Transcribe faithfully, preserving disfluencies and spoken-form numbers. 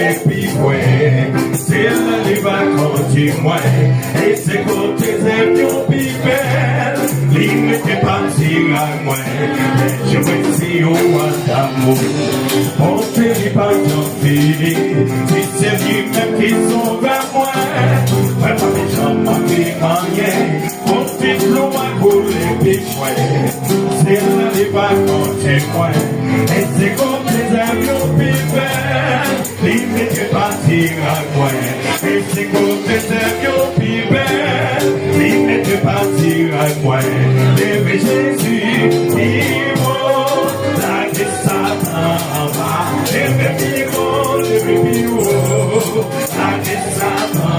Epi mwen, se la li va kondi mwen, e se kote zèb yo pi bèl, li mete pati ak mwen. Lè je mwen se yon wa damou, bonte li pa janm fini, si se li menm ki sove mwen, mwen pa janm manke anyen. Konfit lou mwen koule pi fre, se la li pa kondi mwen, e se kote zèb yo pi bèl, li mete pati ak mwen, e se kote zèb yo pi bèl, li mete pati ak mwen. Leve Jezi pi wo, lage Satan anba. Leve pi wo, leve pi wo, lage Satan